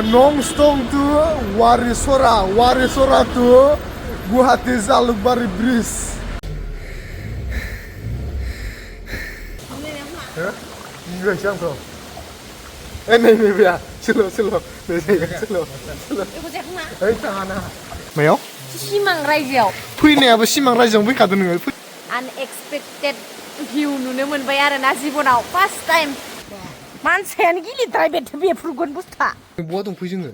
नंस्टं टु वारिसरा टु Guwahati Jalukbari bridge English yang tuh. Ini ya, slow. Mayo? Simang Raijau. फैनायाबो सिमां रायजोआव फैखादों नोङो? Unexpected view नुनो मोनबाय आरो ना जिबनाव फार्स्ट टाइम मानसियानो गिलिद्राय बेफोरखौन बुस्थुआ बहा दंफै जोङो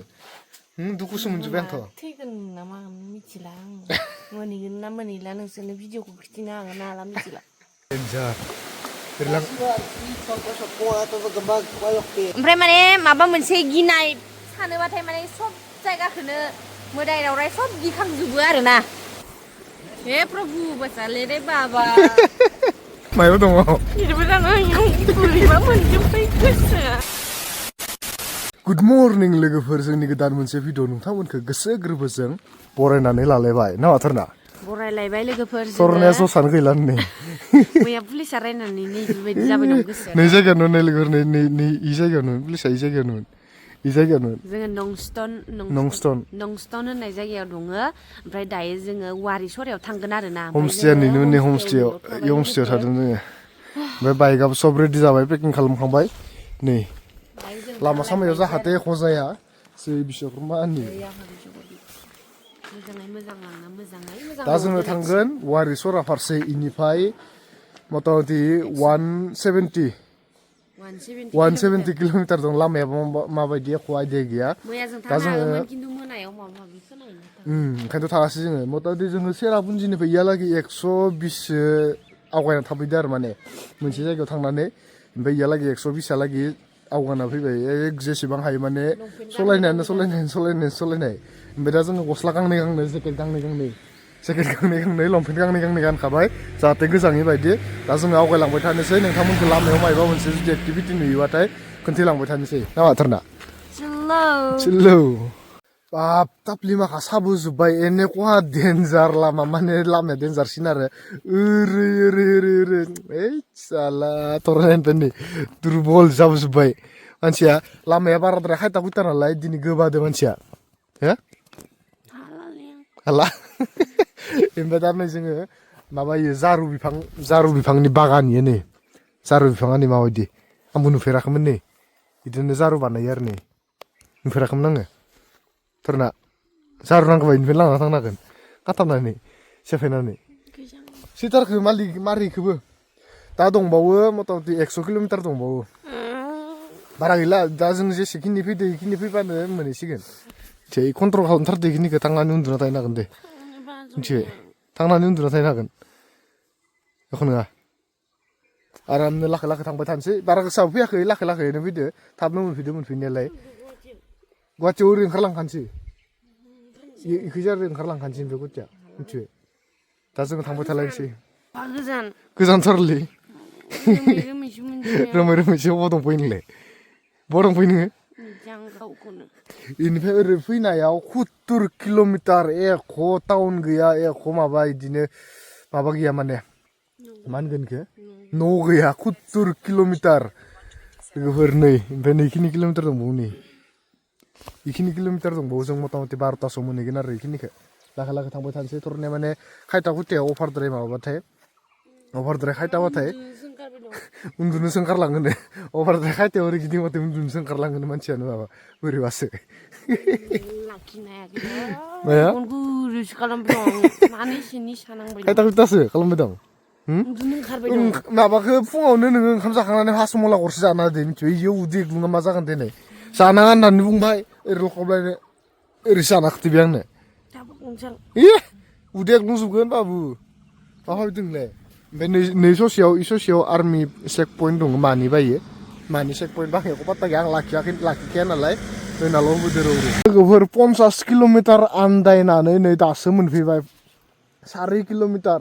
दुखुसो मोनजोब्बाय आंथ' थैगोन नामा मिथिला आं मोनहैगोन ना मोनहैला नोंसोरनो भिडिअखौ खिन्थिनो हागोन ना हाला मिथिला ओमफ्राय माने माबा मोनसे गिनाय सानोबाथाय माने सब जायगाखौनो मोदाय दावराय सब गिखांजोबो आरो ना हे प्रभु बसाले रे बाबा मायाव दङ बोरैबा मोनजोब्बाय गोसोआ गुड मर्निं लोगोफोर जोंनि गोदान मोनसे भिडिअ नोंथांमोनखौ गोसो गोरबोजों बरायनानै लालायबाय ना माथारना बरायलायबाय लोगोफोर सरनाया ससानो गैला नै मैया पुलिसा रायनानै नै बेबायदि जाबाय दं गोसोआ नै जायगायावनो नै लोगोफोर नै इ जायगायावनो पुलिसा इ जायगायावनो जोङो नंस्टन होननाय जायगायाव दङ ओमफ्राय दायो जोङो वारिसरायाव थांगोन आरो ना हमस्टेया नै हमस्टेयाव थादों जोङो ओमफ्राय बाइकआबो सब रेडि जाबाय पेकिं खालामखांबाय नै लामा सामायाव जाहाथे एख' जाया जै बिश्वकर्मानि दा जोङो थांगोन वारिसरा फारसे इनिफ्राय मथा-मथि 170 किल'मिटार दं लामायाबो माबायदि एख' आइडिया गैया दा जोङो ओंखायनोथ' थाङासै जोङो मथा-मथि जोङो सेरापुन्जिनिफ्राय इयालागै 120सो आवगायना थाफैदो आरो माने मोनसे जायगायाव थांनानै ओमफ्राय इयालागै 120 आलागै आवगायना फैबाय जेसेबां हायो माने सलायनाय ओमफ्राय दा जोङो गस्ला गांनै जेकेट गांनै लंपेन्ट गांनै गानखाबाय जाहाथे गोजाङै बायदि दा जोङो आवगायलांबाय थानोसै नोंथांमोनखौ लामायाव मायबा मोनसे जुदि एक्टिभिटि नुयोबाथाय खोन्थालांबाय थानोसै ना माथारना चिल्लौ बाप ताप्लि माखा साबोजोब्बाय एनेखहा डेन्जार लामा माने लामाया डेन्जारसिन आरो ओरै ओइ साला थरायनिफ्राय नै दुरबल जाबोजोब्बाय मानसिया लामाया बाराद्राय खायथा खुयथा नालाय दिनै गोबादो मानसिया हो हाला ओमफ्राय दा नै जोङो माबायो जारु बिफांनि बागान इयो नै जारु बिफाङा नै माबायदि आंबो नुफेराखैमोन नै बिदिनो जारु बानायो आरो नै नुफेराखैमोन आङो फोरना जारु नांगौबा इनिफ्राय लाना थांनो हागोन खाथाबनानै सेफायनानै सिटारखौ मारिखौबो दा दंबावो मथा-मथि 100 किल'मिटार दंबावो बारा गैला दा जों जेसेखिनि फैदो इखिनि फैबानो मोनहैसिगोन कन्ट्रल खालामथारदो इखिनिखौ थांनानै उन्दुना थाहैनो हागोन दे मिथिबाय थांनानै उन्दुना थाहैनो हागोन एख' नङा आरामनो लाखै थांबाय थानोसै बारा गोसाबो फैयाखै लाखैनो फैदो थाबनो मोनफैनायालाय गुवाहाटियाव ओरै ओंखारलांखानोसै इखैजा ओरै ओंखारलांखानोसै ओमफ्राय गुवाहाटिया मिथिबाय दा जोङो थांबाय थालायनोसै गोजानथारलै रोमैसो बहा दंफैयो नोंलाय बहा दंफैयो नोङो इनिफ्राय ओरै फैनायाव 70 किल'मिटार एख' टाउन गैया एख' माबा इदिनो माबा गैया माने मा होनगोन इखो न' गैया 70 किल'मिटार लोगोफोर नै ओमफ्राय नै इखिनि किल'मिटार दंबावो नै इखिनि किल'मिटार दंबावो जों मथा-मथि 12तासोआव मोनहैगोन आरो इखिनिखौ लाखै थांबाय थानोसै थरनाया माने खायथा खुथाया अभारद्राय खायथाबाथाय उन्दुनोसो ओंखारलाङो अभारद्राय खायथायाव ओरै गिदिंबाथाय उन्दुनोसो ओंखारलाङो मानसियानो माबा बोरैबासो खायथा खुथासो खालामबाय दं माबाखौ फुङावनो नोङो ओंखाम जाखांनानै हासुमला गरसे जाना होदो मिथिबाय इयाव उदै गुदुङा मा जागोन दिनै जानाङा होननानै बुंबाय ओरै लखबलायनो ओरैसो जाना खोथैबाय आंनो उदैया गुदुंजोबगोन बाबु मा भाबिदों नोंलाय ओमफ्राय नै ससेयाव आर्मि चेक पइन्ट दङ मानि चेक पइन्ट बाहायखौ पात्ता गैया आं लाखिखाया नालाय जोंनाल' होबोदो लोगोफोर 50 किल'मिटार आन्दायनानै नै दासो मोनफैबाय 4 किल'मिटार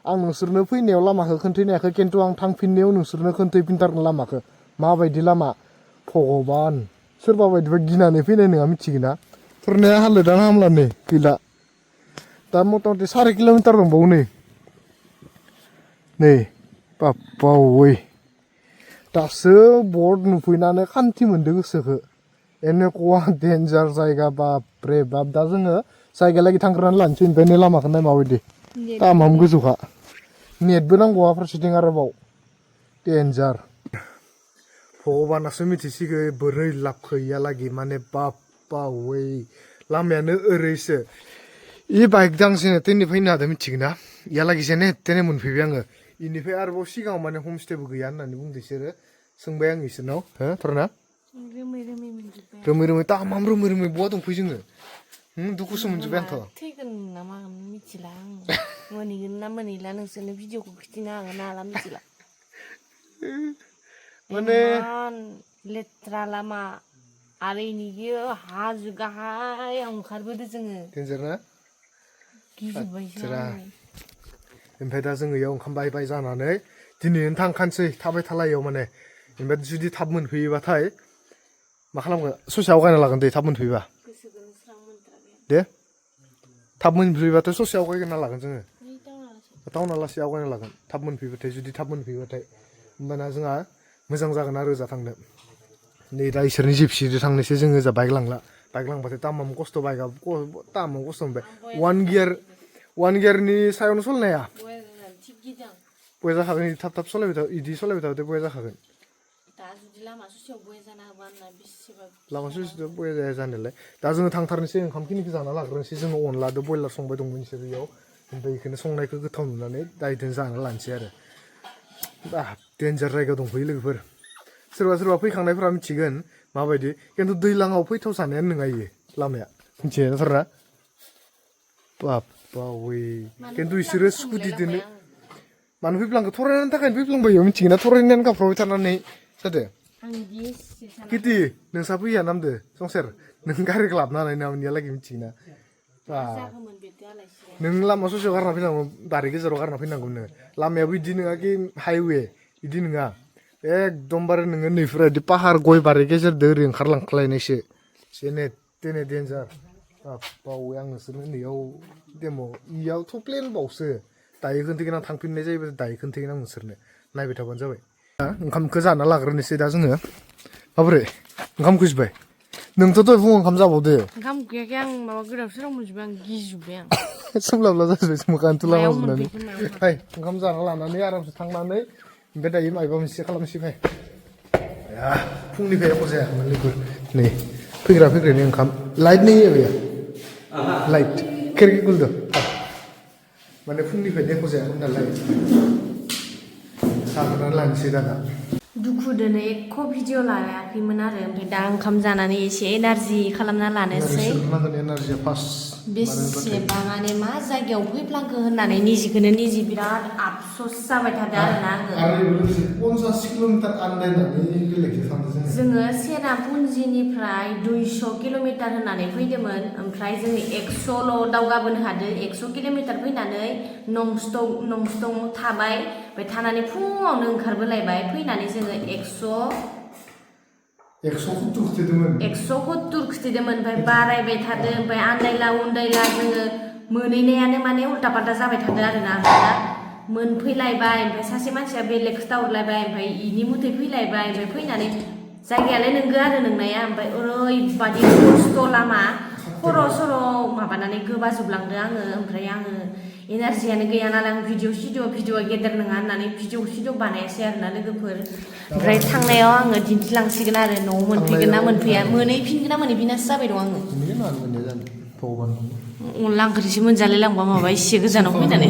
आं नोंसोरनो फैनायाव लामाखौ खोन्थानो हायाखै खिन्थु आं थांफिननायाव नोंसोरनो खोन्थाफिनथारगोन लामाखौ माबायदि लामा भगबान सोरबा बायदिबा गिनानै फैनाय नङा मिथिगोना थरनाया हालोदानो हामला नै गैला दा मथा-मथि 4 किल'मिटार दंबावो नै बाप्पा दासो बर्ड नुफैनानै खान्थि मोनदों गोसोखौ एनेक'वा डेन्जार जायगा बाबरे बाब दा जोङो जायगालागि थांग्रोनानै लानोसै ओमफ्राय नै लामाखौ नाय माबायदि दामाम गोजौखा नेटबो नांगौआ फारसेथिं आरोबाव डेन्जार भगबानासो मिथिसिगौ बोरै लाबखो इयालागि माने बाप्पा वै लामायानो ओरैसो इ बाइक दांसिनो तेननि फैनो हादों मिथिगोन ना इयालागि जेने तेने मोनफैबाय आङो इनिफ्राय आरोबाव सिगाङाव माने हमस्टेबो गैया होननानै बुंदों बिसोरो सोंबाय आं इसोरनाव हो थरना रोमै रोमै दामाम रोमै रोमै बहा दंफै जोङो दुखुसो मोनजोब्बाय आंथ' थैगोन नामा मिथिला आं मोनहैगोन ना मोनहैला नोंसोरनो भिडिअखौ खिथिनो हागोन ना हाला मिथिला माने लेथ्रा लामा आरो इनियो हाजो गाहायाव ओंखारबोदो जोङो डेन्जार ना गिजोब्बायसो आङो ओमफ्राय दा जोङो इयाव ओंखाम बाय बाय जानानै दिनैनो थांखानोसै थाबाय थालायाव माने ओमफ्राय जुदि थाब मोनफैयोबाथाय मा खालामगोन ससे आवगायना लागोन दे थाब मोनफैबा दे थाब मोनफैबाथाय ससे आवगायना लागोन जोङो टाउना लासै आवगायना लागोन थाब मोनफैबाथाय जुदि थाब मोनफैबाथाय होमबाना जोंहा मोजां जागोन आरो ओजा थांनो नै दा इसोरनि जिपसिजों थांनोसै जोङो ओजा बाइक लांला बाइक लांबाथाय तामाम खस्थ' बाइकआ तामाम खस्थ' मोनबाय वान गियारनि सायावनो सलिनाया बया जाखागोन थाब थाब सलायबाय था इदि सलायबाय थाबाथाय बया जाखागोन लामा ससेयाव बया जाया जानायालाय दा जोङो थांथारनोसै ओंखामखिनिखौ जाना लाग्रोनोसै जोङो अनलादो बयलार संबाय दंमोन बिसोर इयाव ओमफ्राय बेखौनो संनायखौ गोथाव नुनानै दा इदिनो जाना लानोसै आरो बा डेन्जार जायगायाव दंफैयो लोगोफोर सोरबा सोरबा फैखांनायफोरा मिथिगोन माबायदि खिन्थु दैज्लाङाव फैथाव जानायानो नङा इयो लामाया मिथियो थारना बाप्पा वै खिन्थु इसोरो स्कुटिदोनो मानो फैफ्लांखो थरायनायनि थाखायनो फैफ्लांबाय मिथिगोन ना थरायनायानो गाबफ्रावबाय थानानै जादो किति नोंसा फैया नामदो संसार नों गारिखौ लाबोनो हानाय नङामोन इयालागै मिथिगोना नों लामा ससेयाव गारना फैनांगौ बारि गेजेराव गारना फैनांगौ नोङो लामायाबो बिदि नङा कि हाइवे बिदि नङा एकदमबारे नोङो नैफोरा बिदि पाहार गय बारि गेजेरजों ओरै ओंखारलांख्लायनायसो जेने तेने डेन्जार बावै आं नोंसोरनो नैयाव डेम' इयावथ' प्लेनबावसो दायो खोन्थागोन आं थांफिननाय जायोबा दायो खोन्थागोन आं नोंसोरनो नायबाय थाबानो जाबाय ओंखामखौ जाना लाग्रोनोसै दा जोङो माबोरै ओंखामखौ जोब्बाय नोंथ' दहाय फुङाव ओंखाम जाबावदो ओंखाम उखैयाखै आं माबा गोदाव सोराव मोनजोब्बाय आं गिजोब्बाय आं सोमलाबला जाजोब्बाय मोखाङानो तुला मावजोबनानै फाय ओंखाम जाना लानानै आरामसे थांनानै ओमफ्राय दायो माबा मोनसे खालामनोसै फाय फुंनिफ्राय एख' जायाखैमोन लोगो नै फैग्रानि ओंखाम लाइट नहीं है भैया लाइट खिड़की खुल दो माने फुंनिफ्रायनो एख' जायाखैमोन नालाय जाग्रोनानै लानोसै दाना दुखु दोनो एख' भिडिअ लायाखैमोन आरो ओमफ्राय दा ओंखाम जानानै एसे एनार्जि खालामना लानोसै एनार्जिया फार्स्ट बेसेबा माने मा जायगायाव फैफ्लांखो होननानै निजिखौनो निजि बिराद आफस'स जाबाय थादों आरोना आङो 50 किल'मिटार आन्दायनानै बेलेगजों थांदों जोङो सेरापुन्जिनिफ्राय 200 किल'मिटार होननानै फैदोंमोन ओमफ्राय जोङो 100ल' दावगाबोनो हादों 100 किल'मिटार फैनानै नंस्टं थाबाय ओमफ्राय थानानै फुङावनो ओंखारबोलायबाय फैनानै जोङो 170 खिथिदोंमोन ओमफ्राय बारायबाय थादों ओमफ्राय आन्दायला उन्दायला जोङो मोनहैनायानो माने उल्टा पाल्टा जाबाय थादों आरोना दा मोनफैलायबाय ओमफ्राय सासे मानसिया बेलेग खिथाहरलायबाय ओमफ्राय इनि मथे फैलायबाय ओमफ्राय फैनानै जायगायालाय नोंगो आरो नोंनाया ओमफ्राय ओरैबादि खस्थ' लामा खर' सर' माबानानै गोबाजोबलांदो आङो ओमफ्राय आङो एनार्जियानो गैया नालाय आं भिडिअ गेदेर नङा होननानै भिडिअ बानायासै आरोना लोगोफोर ओमफ्राय थांनायाव आङो दिन्थिलांसिगोन आरो न'आव मोनफैगोन ना मोनफैया मोनहैफिनगोन ना मोनहैफिनासो जाबाय दं आङो अनला ओंख्रिसो मोनजालाय लांबा माबा एसे गोजानाव फैनानै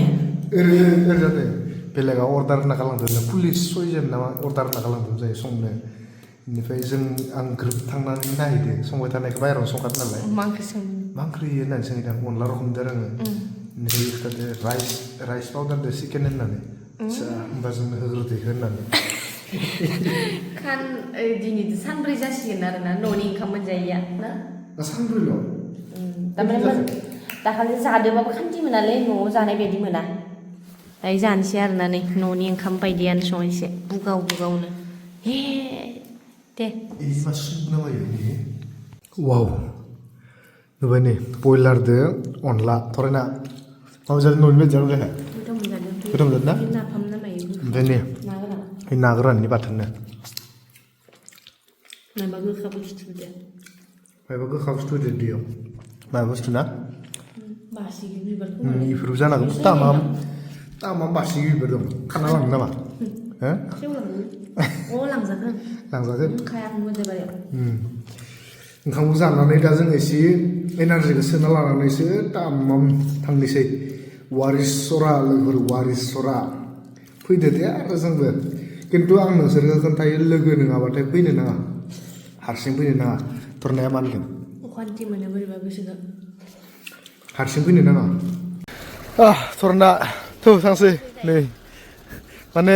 ओरै जादों बेलेगा अर्डार होना गालांदों पुलिस सयजन नामा अर्डार होना गालांदों जायो संनो बेनिफ्राय आं ग्रोब थांनानै नायहैदो संबाय थानायखौ बाहेरायाव संखादों नालाय मा ओंख्रि होननानै सोंहैदों आं अनला रखमदों आङो बेनिफ्राय खिथादो राइस पाउदारदो चिकेन होननानै आदसा होमबा जोंनो होग्रोदो इखो होननानै दिनैथ' सानब्रै जासिगोन आरोना न'नि ओंखाम मोनजायैया ना सानब्रैल' थारमाने दाखालि जादोंबाबो खान्थि मोनालै न'आव जानाय बायदि मोना दायो जानोसै आरोना नै न'नि ओंखाम बायदियानो सं एसे बुगावनो हे दे वाव नुबाय नै बयलारदो अनला थरायना माबा जादों न'नि बायदि जादों गोथाव मोनजादों ना ओमफ्राय नै ना गोराननि बाथोननो नामा गोखाबो खिथुदो मायबा गोखा बुस्थु होदो दैयाव मा बुस्थु ना बासिगि बिबारखौ इफोरबो जानो हागौ तामाम बासिगि बिबार दं खाना लांनो नामा हो सेवलाङो लांजागोन लांजागोन खाया मोजां बारियाव ओंखामखौ जानानै दा जों एसे एनार्जिखौ सोना लानानैसो तामाम थांनोसै वारिसरा लोगोफोर वारिसरा फैदो दे आरो जोंबो खिन्थु आं नोंसोरखौ खोन्थायो लोगो नङाबाथाय फैनो नाङा हारसिं फैनो नाङा धरनाया मा होनगोन अखान्थि मोनो बोरैबा गोसोखौ हारसिं फैनो नाङा धरना थौ थांसै नै माने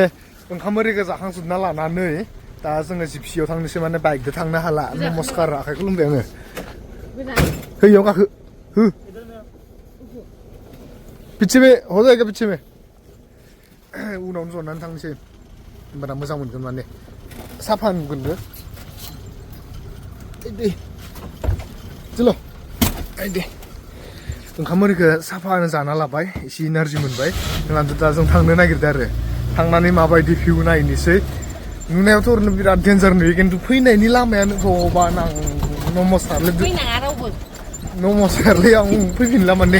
ओंखाम ओरिखौ जाखांजोबना लानानै दा जोङो जिपसियाव थांनोसै माने बाइकजों थांनो हाला नमस्कार आखाइ खुलुमबाय आङो हैयाव गाखो हो बिथिबे हजायगा बिथिबे उनावनो जनानै थांनोसै होमबाना मोजां मोनगोन माने साफा नुगोनबो दे चलो दे ओंखाम ओरिखौ साफानो जाना लाबाय एसे एनार्जि मोनबाय जोंहा दा जों थांनो नागिरदों आरो थांनानै माबायदि भिउ नायनोसै नुनायावथ' ओरैनो बिराद डेन्जार नुयो खिन्थु फैनायनि लामायानो भगबान आं नमस्कारलै फैनाङा रावबो नमस्कारलै आं फैफिनला माने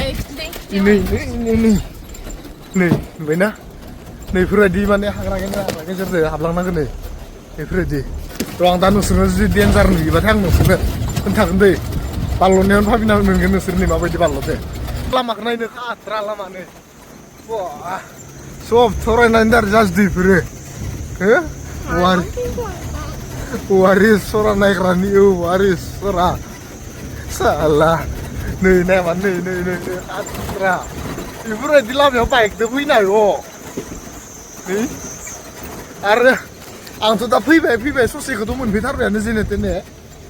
नै नुबायना नैफोरबायदि माने हाग्रा गेजेरजों हाबलांनांगोन नै बेफोरबायदि र' आं दा नोंसोरनो जुदि डेन्जार नुयोबाथाय आं नोंसोरनो खोन्थागोन दै बारल'नायावनो भाबिना मोनगोन नोंसोरनि माबायदि बारल' दे लामाखौ नायनो खाथ्रा लामानो सब थरायनानै दार जाजोबदो इफोरो वारिसरा नायग्रानि वारिसरा साला नै नायमा नै खाथ्रा बेफोरबायदि लामायाव बाइकजों फैनाय नै आरो आंथ' दा फैबाय ससेखौथ' मोनफैथारबायानो जेने तेने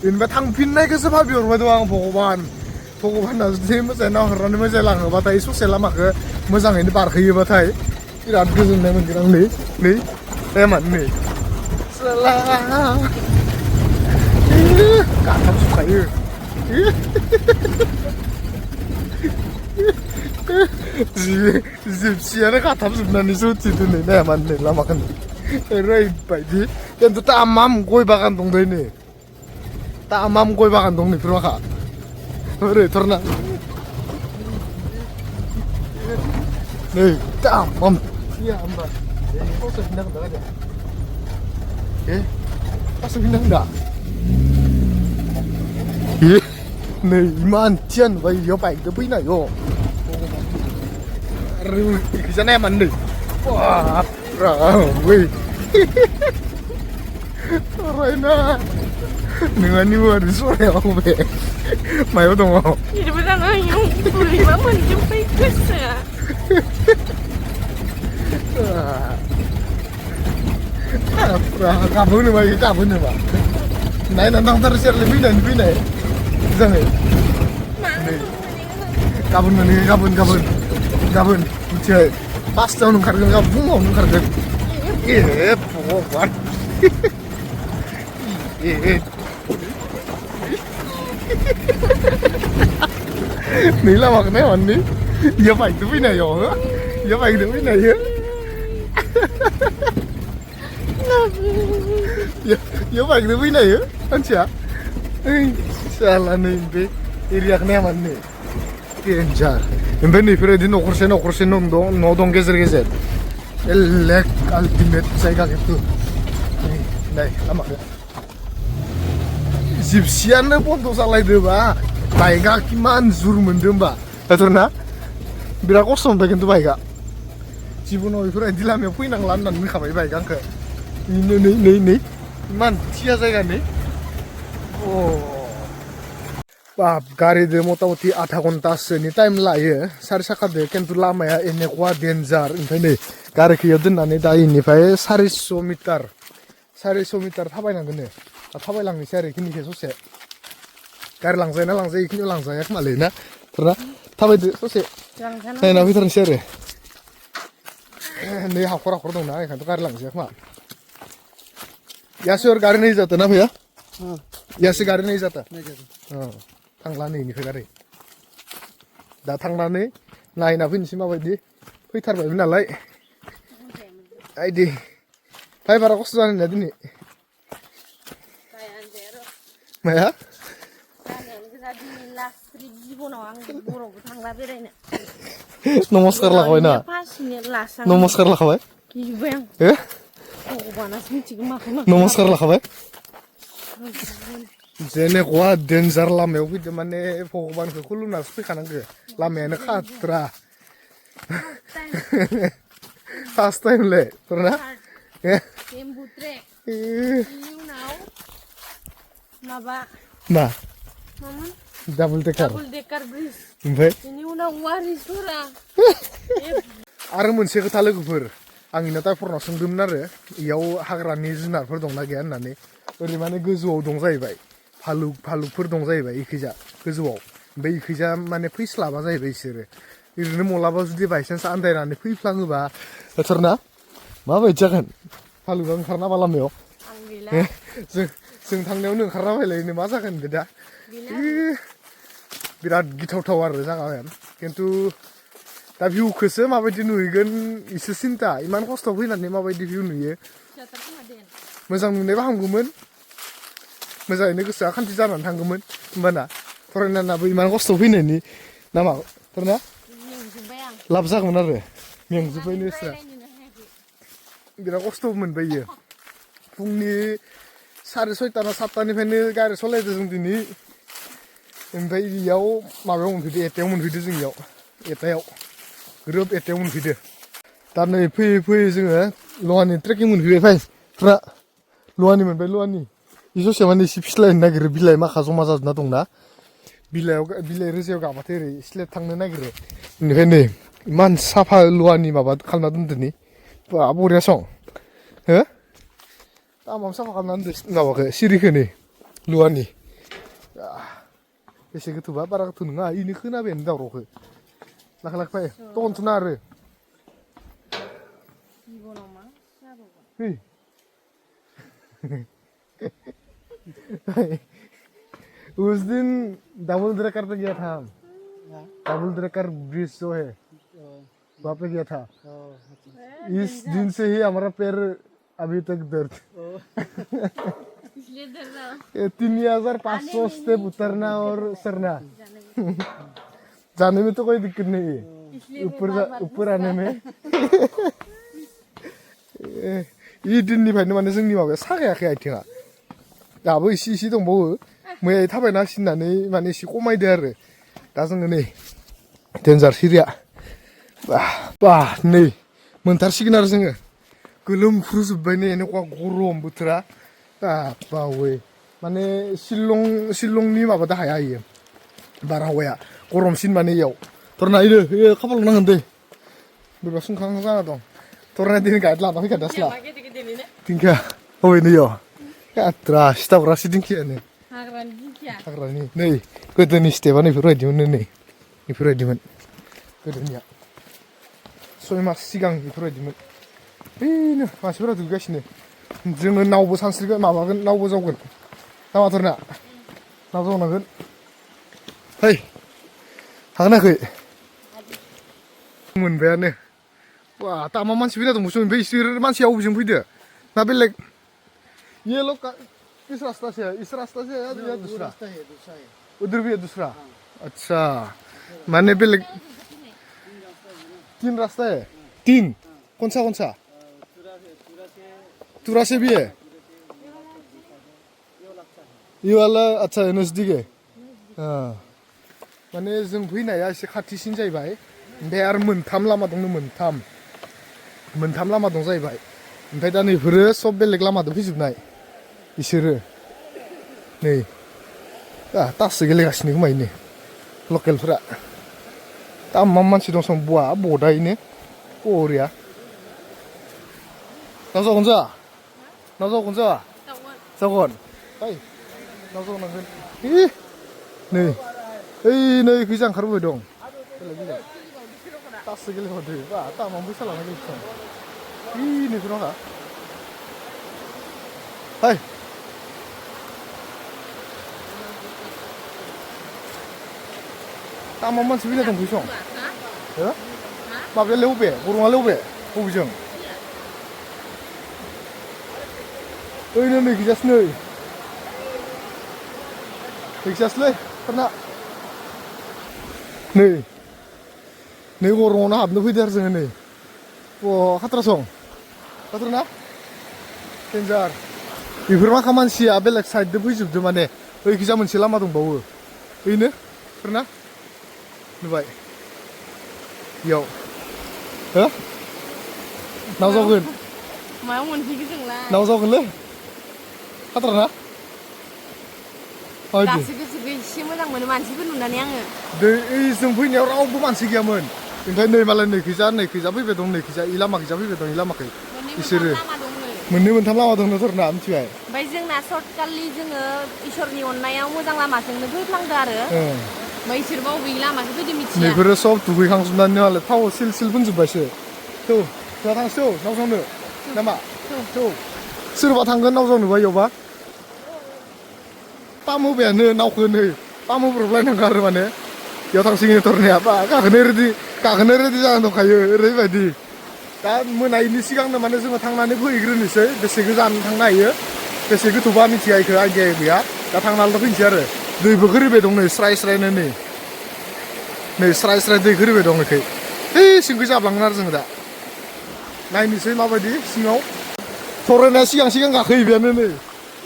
बेनिफ्राय थांफिननायखौसो भाबिहरबाय दं आं भगबाना जुदि मोजाङै नाहरनानै मोजाङै लाङोबाथाय ससे लामाखौ मोजाङैनो बारहोयोबाथाय बिराद गोजोननाय मोनगोन आं नै एमान नै गाथाम सुखायो जिपसियानो गाथाबजोबनानैसो उथिदो नै नायामान नै लामाखौ ओरैबायदि खिन्थु तामाम गय बागान दं दै नै तामाम गय बागान दं नैफोर माखा ओरै धरना नै तामाम iya होमबा pasok pindah ke belakang pasok pindah enggak नै मानसियानो बाय इयाव बाइकजों फैनाय आरो इखिजा नायामान नै बाब्रा बै सरायना नोंहानि वारिसरायाव बे मायाव दङ इदिबो जानो हायो बोरैबा मोनजोब्बाय गोसोआ गाबोनो मा गाबोनो मा नायनानै थांथारसै आरो फैनाय मोजाङै गाबोन मोनो गाबोन मिथिबाय पासतायावनो ओंखारगोन गाबोन फुङावनो ओंखारगोन भगबान नै लामाखौ नायमान नै इयाव बाइकजों फैनाय इयाव बाइकजों फैनाय मानसिया साला नै बे एरियाखौ नायामान नै डेन्जार ओमफ्राय नैफोरबायदि न'खरसे न' दं गेजेर बेलेग आल्टिमेट जायगा खिन्थु नाय लामाखौ जिपसियानो बन्द' जालायदोबा बाइकआ किमान जुर मोनदों होमबा दाथ'ना बिराद खस्थ' मोनबाय खिन्थु बाइकआ जिबनाव बेफोरबायदि लामायाव फैनांला होननानै बुंखाबाय बाइकआ आंखौ नै इमान थिया जायगा नै बाप गारिजों मथा मथि आधा घन्टासोनि टाइम लायो सारि साखादो खिन्थु लामाया এনেকুৱা डेन्जार ओमफ्राय नै गारिखौ इयाव दोननानै दा इनिफ्राय 400 मिटार थाबायनांगोन दा थाबायलांनोसै आरो इखिनिखौ ससे गारि लांजायो ना लांजाया इखिनियाव लांजाया खोमालै ना थाबायदो ससे नायना फैथारनोसै आरो नै हाखर दंना बेखायनोथ' गारि लांजाया खोमा यासे और गाड़ी नहीं जाता ना भैया यहाँ से गाड़ी नहीं जाता थांला नैनिफ्राय गारि दा थांनानै नायना फैनोसै माबायदि फैथारबायमोन नालाय आइदि फाय बारा खस्थ' जानाय ना दिनै माया लास्ट ट्रिप जिबनाव आं बर'बो थांला बेरायनो नमस्कार लाखाबाय ना फार्स्टनो लास्ट आं नमस्कार लाखाबाय गिजोब्बाय आं ए भगबानासो मिथिगौ माखौ मा नमस्कार लाखाबाय जेनेखवा डेन्जार लामायाव फैदो माने भगबानखौ खुलुमनासो फैखानांगो लामायानो खात्रा फार्स्ट टाइमलै फोरना एम्बु ट्रेक बेनि उनाव माबा मा मामोन डाबल टेकार ब्रिज ओमफ्राय बेनि उनाव वारिसुरा आरो मोनसे खोथा लोगोफोर आं इना टाइफोरनाव सोंदोंमोन आरो इयाव हाग्रानि जुनारफोर दंना गैया होननानै ओरै माने गोजौआव दं जाहैबाय भालुकफोर दं जाहैबाय इखैजा गोजौआव ओमफ्राय इखैजा माने फैस्लाबा जाहैबाय इसोरो ओरैनो मलाबा जुदि बायसान्स आन्दायनानै फैफ्लाङोबा बोथोरना माबायदि जागोन भालुका ओंखारना बा लामायाव आं गैला जों थांनायावनो ओंखारना फैलायनो मा जागोन बे दा बिराद गिथावथाव आरो जागाया खिन्थु दा भिउखौसो माबायदि नुहैगोन इसे सिन्था इमान खस्थ' फैनानै माबायदि भिउ नुयो मोजां नुनायबा हामगौमोन मोजाङैनो गोसोआ खान्थि जानानै थांगौमोन होमबाना फरायनानाबो इमान खस्थ' फैनायनि नामा फोरना लाब जागौमोन आरो मेंजोब्बाय नोंस्रा बिराद खस्थ' मोनबाय इयो फुंनि 6:30 ना 7टानिफ्रायनो गारि सालायदों जों दिनै ओमफ्राय इयाव माबायाव मोनफैदो एटायाव मोनफैदो जों इयाव एटायाव ग्रोब एटायाव मोनफैदो दा नै फैयै फैयै जोङो लवानि ट्रेकिं मोनफैबाय फाय फ्रा लवानि मोनबाय लवानि इ ससेया माने एसे फिस्लायनो नागिरो बिलाइ माखा जमा जाजोबना दंना बिलाइ रोजायाव गाबाथाय ओरै स्लेट थांनो नागिरो बेनिफ्राय नै इमान साफा लवानि माबा खालामना दोनदोनि बा बरिया सं हो दामाबो साफा खालामना दोनदो माबाखौ सिरिखौ नै लवानि बेसे गोथौबा बारा गोथौ नङा इनो खोनाबायानो दावरावखौ लाख लाख फाय तखनथ'ना आरो उस दिन डबल ट्रैकर पे गया था हम डबल ट्रैकर ब्रिज जो है वहाँ पे गया था इस दिन से ही हमारा पैर अभी तक दर्द 3,500 स्टेप उतरना और सरना जाने में तो कोई दिक्कत नहीं है ऊपर आने में इ दिननिफ्रायनो माने जोंनि माबाया सागायाखै आथिङा दाबो इसे दंबावो मैया थाबायना सिननानै माने एसे खमायदो आरो दा जोङो नै डेन्जार सिरिया बा नै मोनथारसिगोन आरो जोङो गोलोमफ्रुजोब्बाय नै এনেকুৱা गरम बोथोरा बावै माने शिलंनि माबादा हाया इयो बारहावाया गरमसिन माने इयाव थरना इयो खाफालाव नांगोन दै बोरैबा सुंखां जाना दं थरना दिनै गाइड लाना फैखादोंसला दिंखिया अबे नैयाव आद्रा सिथाबग्रासो दिंखियानो हाग्रानि नै गोदोनि स्टेपआ नैफोरबायदिमोन नै बेफोरबायदिमोन गोदोनिया 6 मास सिगां बेफोरबायदिमोन बेनो मानसिफोरा दुगैगासिनो जोङो नावबो सानस्रिगोन माबागोन नावबो जावगोन नामाथरना नाव जावनांगोन फै हागोनाखै मोनबायानो वा तामा मानसि फैना दंबावसो ओमफ्राय इसोर मानसिया अबेजों फैदो ना बेलेग ये लोग किस रास्ता से है इस रास्ता से है या दूसरा उधर भी है दूसरा अच्छा माने बेलेग 3 रास्ता है 3 कौन सा तुरा से भी है ये वाला अच्छा है नजदीक है माने जों फैनाया एसे खाथिसिन जाहैबाय ओमफ्राय आरो मोनथाम लामा दंनो मोनथाम लामा दं जाहैबाय ओमफ्राय दा नैफोरो सब बेलेग लामाजों फैजोबनाय इसोरो नै ताससो गेलेगासिनो खोमायनो लकेलफोरा दा मा मानसि दं सं बुवा बदायैनो बरिया नाव जागोन जागोन ओइ नाव जागोनांगोन नै नै फैसा ओंखारबोबाय दं ताससो गेलेहरदो बा तामाव फैसा लाना गेलेसं नैफोर नङा हाय तामाव मानसि फैना दं फैसं हो माबायालाय अबे गरङालाय बबेजों ओइनो नै गैजासो नै गैजासोलै फोरना नै गरमावनो हाबनो फैदो आरो जोङो नै खाथ्रासं खाथ्राना डेन्जार बेफोर माखा मानसिया बेलेग साइडजों फैजोबदो माने ओइखिजा मोनसे लामा दंबावो ओइनो फोरना नुबाय इयाव हो नाव जावगोन मायाव मोनफैखो जोंलाय नाव जावगोनलै खाथ्राना दासो गोसोखौ एसे मोजां मोनो मानसिफोर नुनानै आङो जों फैनायाव रावबो मानसि गैयामोन ओमफ्राय नै मालाय नैखैजा फैबाय दं नैखैजा इ लामाखैजा फैबाय दं इ लामाखै बिसोरो मोननै मोनथाम लामा दं नोथोरना मिथिबाय ओमफ्य जोंना सर्टकाटलि जोङो इसोरनि अननायाव मोजां लामाजोंनो फैफ्लांदो आरो ओमफ्य इसोरबा बबे लामाखौ फैदो मिथिया बेफोरो सब दुगैखांजोबनानै मालाय थाव सिल सिल फोनजोब्बायसो थौ जोंहा थांसै नाव जावनो नामा थौ सोरबा थांगोन नाव जावनोबा इयावबा पाम होबायानो नावखौ नै पाम होब्रबलायनांगौ आरो माने बेयाव थांसिगोन थरनाया बा गाखोनो रेडि जानानै दंखायो ओरैबायदि दा मोनायिनि सिगांनो माने जोङो थांनानै फैग्रोनोसै बेसे गोजान थांनो हायो बेसे गोथौबा मिथिया इखो आइडिया गैया दा थांनानैल' फैनोसै आरो दैबो खोरिबाय दं नै स्राय स्रायनो नै स्राय स्राय दै खोरिबाय दं इखै सिंखै जाबलांगोन आरो जोङो दा नायनोसै माबायदि सिङाव थरायनाया सिगां गाखोहैबायानो नै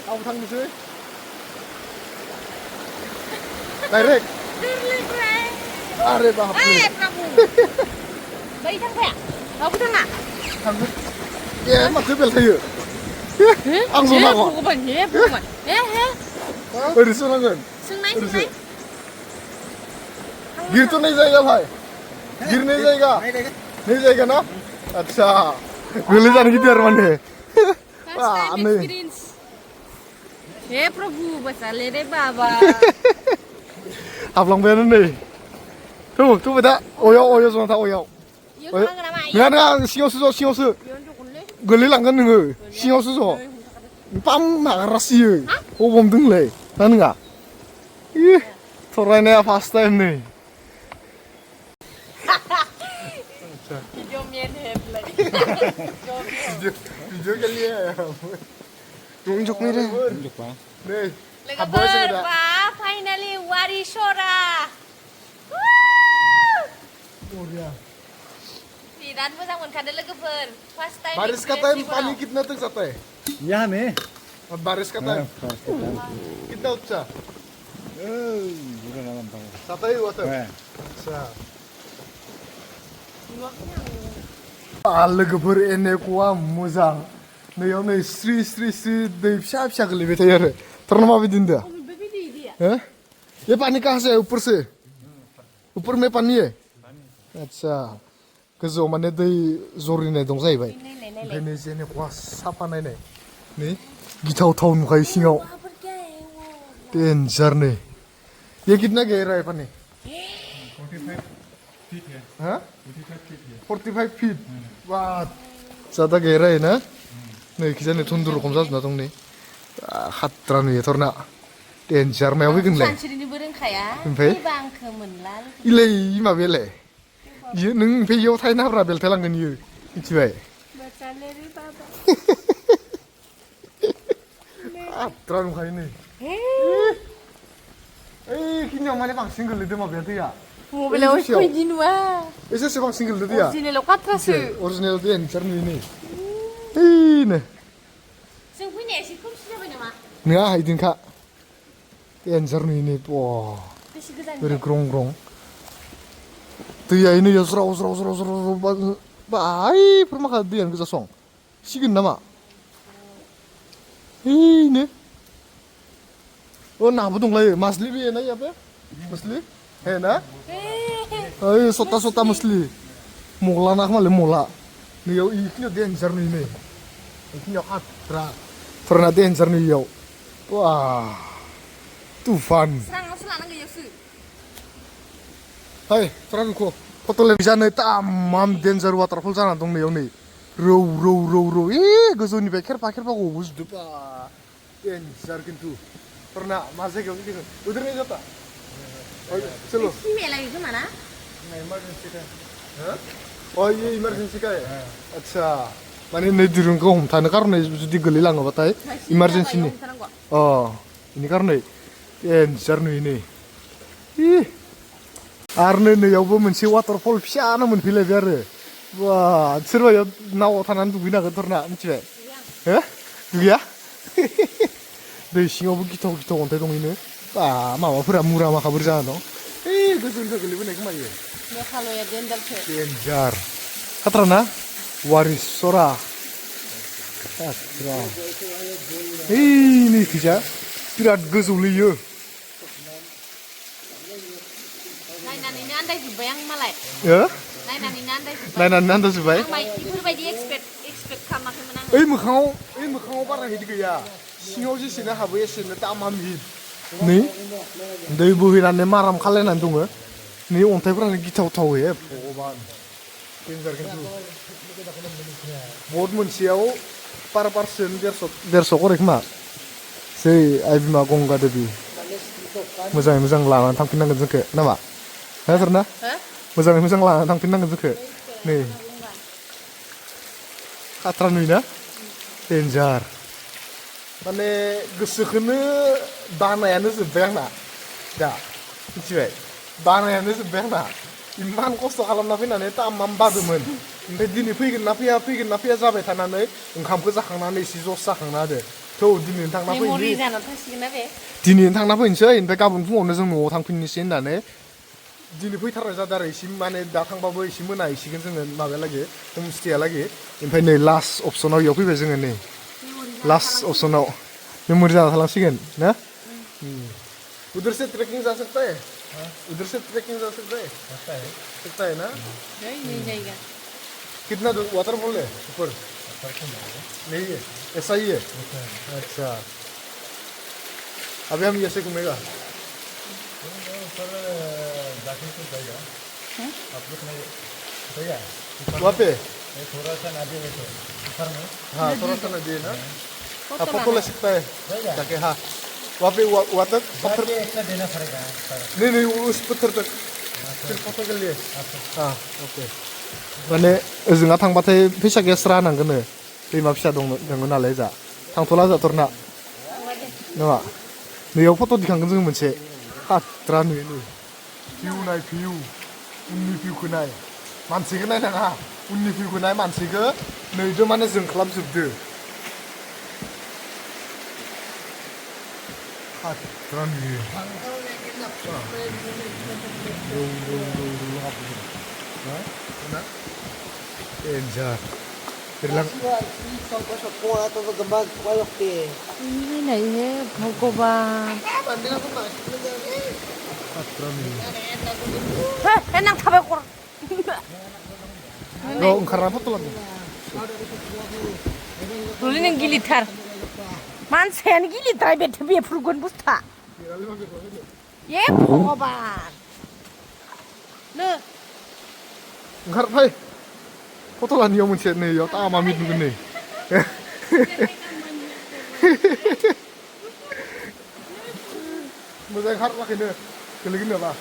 आंबो थांनोसै डाइरेक्ट अरे बाप रे बै थांफाया रावबो थाङा थांगोन ए माथो बेल थायो आंल' नांगौ ओरैसो नांगोन गिरथ'नाय जायगा भाई गिरनाय जायगा नै जायगा ना आच्छा गोलै जानो गिदिर माने नै हे प्रभु बचाले रे बाबा हाबलांबायानो नै थौबाय दा अयाव जना था अयाव नङा सिङावसो गोलैलांगोन नोङो सिङावसो ज' पाम नागारसियो हमदोंलै ना नङा थरायनाया फार्स्ट टाइम नै भिडिअ गेलेयो जक मेरे नै हाबबाय जोङो दा फाइनालि वारिसरा बिराद मोजां मोनखादों लोगोफोर फार्स्ट टाइम बारिश का टाइम पानी कितना तक जाता है यहाँ में और बारिश का टाइम कितना ऊंचा जाता ही हुआ था अच्छा लोगोफोर एनेक'आ मोजां नैयाव नै स्रि दै फिसा गोलैबाय थायो आरो थारना माबायदि होनदों ये पानी कहाँ से है ऊपर में पानी है अच्छा गोजौआव माने दै जरिनाय दं जाहैबाय ओंखायनो जेनेखा साफा नायनाय नै गिथावथाव नुखायो सिङाव डेन्जार नै ये कितना गहरा है पानी 45 फीट बात ज्यादा गहरा है ना नै खिजानो थुन्दुर रखम जाजोबना दं नै खात्रा नुयो थरना डेन्जार मायाव फैगोनलाय सानस्रिनोबो रोंखाया ओमफ्राय आंखौ मोनला इलाय माबायालाय इयो नों ओमफ्राय इयाव थाहैना हाब्रा बेलथायलांगोन इयो मिथिबाय आद्रा नुखायो नै ओइखिनियाव माने बांसिन गोलैदों माबाया दैया मबाइलाव बिदि नुवा एसेसो बांसिन गोलैदों दैया अरिजिनेलाव खाथ्रासो अरिजिनेल डेन्जार नुयो नै ओइनो जों फैनाया एसे खोमसि जाबाय नामा नङा इदिनोखा डेन्जार नुयो नै बेसे गोजान ओरै ग्रं दैया नै ज्राव बायफोर माखा दैयानो गोजा सं सिगोन नामा ओइनो नाबो दंलायो मासलि भी है ना यहाँ पे मछली है ना ओइ सता मछली मगला ना माले मला नैयाव इखिनियाव डेन्जार नुयो नै इखिनियाव आद्रा फोरना डेन्जार नुयो इयाव वा तुफान स्राङावसो लानांगौ इयावसो हाय थरा नुखो फट' जानो तामाम डेन्जार वाटारफल जाना दं नैयाव नै रौ गोजौनिफ्राय खेरफा गबोजोबदो बा डेन्जार खिन्थु फोरना मा जायगायाव गिदिंगोन उधर नहीं जाता चलो फीमेल है खोमा ना इमरजेंसी का ये इमरजेंसी का है अच्छा माने नै दिरुंखौ हमथानो कारनै जुदि गोलैलाङोबाथाय इमारजेन्सिनि इनि कारनै डेन्जार नुयो नै आरो नैयावबो मोनसे वाटारफल फिसानो मोनफैलायबाय आरो बा सोरबाया नावआव थानानै दुगैनो हागोन थरना मिथिबाय हो दुगैया दै सिङावबो गिथाव गिथाव अन्थाइ दंहैनो बा माबाफोरा मुरा माखा बुरजा दं ओइ गोजौनिफ्राय गोलैबोनाय खोमायो मेघालया देन्जारसो डेन्जार खाथ्राना वारिसरा खाथ्रा ओइ नैखैजा बिराद गोजौलैयो नायनानैनो आन्दायजोब्बाय आं मालाय हो नायनानैनो आन्दायजोब्बाय नायनानै आन्दाजोब्बाय आं बेफोरबायदि एक्सपेक्ट खालामाखैमोन आङो ओइ मोखाङाव बारा हिट गैया सिङाव जेसेनो हाबो एसेनो दामाम हिट नै दै बोहैनानै माराम खालायनानै दङ नै अन्थाइफोरानो गिथावथाव हे भगबान डेन्जार खिन्थु बट मोनसेयाव पार पार्सन 150 करे खोमा जै आइ बिमा गंगा देबि मोजाङै मोजां लानानै थांफिननांगोन जोंखौ नामा ना मोजाङै मोजां लानानै थांफिननांगोन जोंखौ नै खाथ्रा नुयोना डेन्जार माने गोसोखौनो बानायानो जोब्बाय आंना दा मिथिबाय बानायानो जोब्बाय आंना इमान खस्थ' खालामना फैनानै तामाम बादोंमोन ओमफ्राय दिनै फैगोन ना फैया जाबाय थानानै ओंखामखौ जाखांनानै एसे जस जाखांना होदो थौ दिनैनो थांना फैनोसै दिनैनो थांना फैनोसै ओमफ्राय गाबोन फुङावनो जों न'आव थांफिननोसै होननानै दिनै फैथारनाय जादों आरो एसे माने दा थांबाबो एसे मोनाहैसिगोन जोङो माबायालागै हमस्टेयालागै ओमफ्राय नै लास्ट अपसनाव इयाव फैबाय जोङो नै लास्ट अपसनाव मेम'रि जाना थालांसिगोन ना उधर से ट्रेकिंग जा सकता है उधर से ट्रेकिंग जा सकता है ना नहीं जाएगा कितना दूर वाटरफॉल है ऊपर नहीं है ऐसा ही है अच्छा अभी हम ऐसे घूमेगा वहाँ पे थोड़ा सा नदी है ऊपर में हाँ थोड़ा सा नदी है ना आप फोटो ले सकता है जाके हाँ वहाँ पे वहाँ तक पत्थर एक्स्ट्रा देना पड़ेगा नहीं उस पत्थर तक फिर फोटो के लिए हाँ ओके माने ओजोंहा थांबाथाय फैसा गेसरा होनांगोननो दैमा फिसा दङ नालाय जा थांथ'ला जाथरना नङा नैयाव फट' दिखांगोन जोङो मोनसे खाथ्रा नुयो नै भिउ नाय भिउ उननि भिउखौ नाय मानसिखौ नायनाङा उननि भिउखौ नाय मानसिखौ नैदो माने जोंख्लाबजोबदो खाथ्रा नुयो डेन्जार नायनायनो भगबान नां थाबाय खर ओंखारना फट' लादों रुलि नों गिलिथार मानसियानो गिलिथार बेफोरगोन बुस्थुआ ए भगबान नो ओंखार फै फट' लानियाव मोनसे नै इयाव तामा मिट नुगोन नै मोजां ओंखाराखैनो गोलैगोन नामा